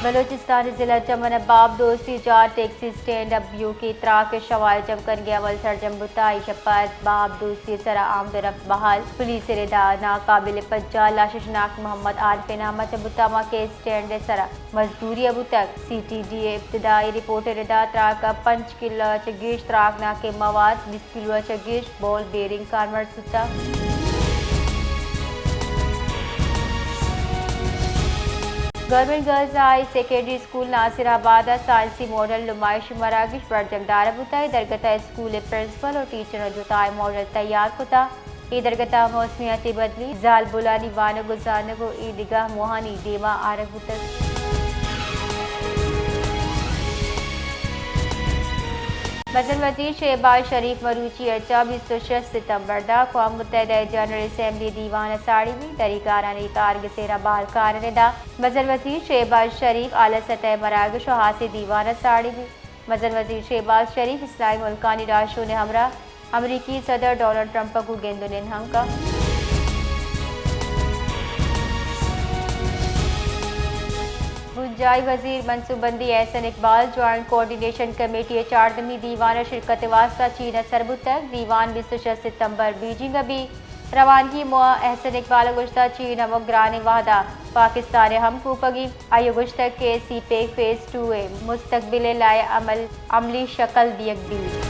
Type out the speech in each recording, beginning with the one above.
بلوچستان ءِ ضلع چمن ءَ باب دوستی جاہ ٹیکسی اسٹینڈ ءَ بیوکیں تراک ءِ شواہد جم کنگ ءِ عمل سرجم بوتگ۔ ایشی ءَ پد باب دوستی ءِ سرا آمد و رفت بحال۔ پولیس ءِ ردا ناقابل پجار لاش شناخت محمد عارف ءِ نام ءَ چہ بوتگ، ہما کہ اسٹینڈ ءِ سرا مزدوری ءَ بوتگ۔ سی ٹی ڈی ءِ ابتدائی رپورٹ ءِ ردا تراک ءَ پنچ کلو ءَ چہ گیش تراکناکیں مواد، بیست کلو ءَ چہ گیش بال بیرنگ کارمرز بوتگ۔ Government girls high secondary school Nasirabad ءَ سائنسی ماڈل نمائش ءُ مراگش برجم دارگ بوتگ۔ اے درگت ءَ اسکول ءِ پرنسپل ءُ ٹیچراں جتائیں ماڈل تیار کتگ۔ اے درگت ءَ موسمیاتی بدلی، زالبولانی وانگ ءُ زانگ ءُ اے دگہ موہانی دیما آرگ بوتگ۔ مزن وزیر شہباز شریف مروچی ءَ چہ بیست ءُ شش ستمبر ءَ اقوام متحدہ ءِ جنرل اسمبلی ءِ دیوان ءَ ساڑی بیت۔ دری کارانی کارگ ءِ سرا بال کار ءِ ردا مزن وزیر شہباز شریف اعلی سطح ءِ مراگش ءُ ہاسیں دیوان ءَ ساڑی بیت۔ مزن وزیر شہباز شریف اسلامی ملکانی راہشون ءِ ہمراہ امریکی صدر ڈونلڈ ٹرمپ ءَ گوں گند ءُ نند ہم کنت۔ بنجاہی وزیر منصوبہ بندی احسن اقبال جوائنٹ کوآرڈینیشن کمیٹی ءِ چاردہمی دیوان ءَ شرکت ءِ واستہ چین ءَ سر بوتگ۔ دیوان بیست ءُ شش ستمبر بیجنگ ءَ بیت۔ روانگی ءِ موہ ءَ احسن اقبال ءَ گوشتگ، چین ہمک گرانیں وہد ءَ پاکستان ءِ ہمکوپگ اِنت۔ آئی ءَ گوشتگ کہ سی پیک فیز ٹو ءِ مستقبل ءِ لائحہ عمل عملی شکل دیگ بیت۔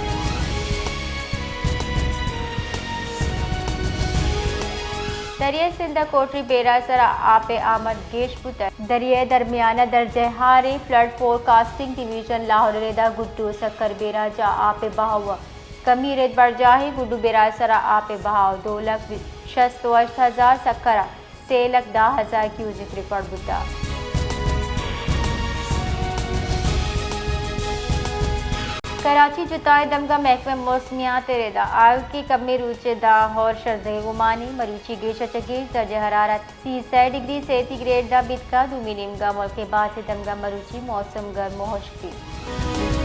دریائے سندھ ءَ کوٹری بیرا ءِ سرا آپ ءِ آمد گیش بوتگ۔ دریائے درمیان ءَ درجہ حاریں، فلڈ فورکاسٹنگ ڈویژن لاہور ءِ ردا گڈو سکھر بیراج ءَ آپ ءِ بہاؤ ءَ کمی رد برجاہ اِنت۔ گڈو بیراج ءِ سرا آپ ءِ بہاؤ دو لکھ شست ءُ ہشت ہزار سکھر ءَ سے لکھ دہ ہزار کیوزک ریکارڈ بوتگ۔ کراچی ءِ جتائیں دمگاں محکمہ موسمیات ءِ ردا آؤکیں کمیں روچ ءِ داں ہور شرزہیں گمانی، مروچی گیش ءَ چہ گیش درجہ حرارت سی سئے ڈگری سینٹی گریڈ داں بیتگ۔ دومی نیمگا ملک ءِ بازیں دمگاں مروچی موسم گرم ءُ ہشک بیت۔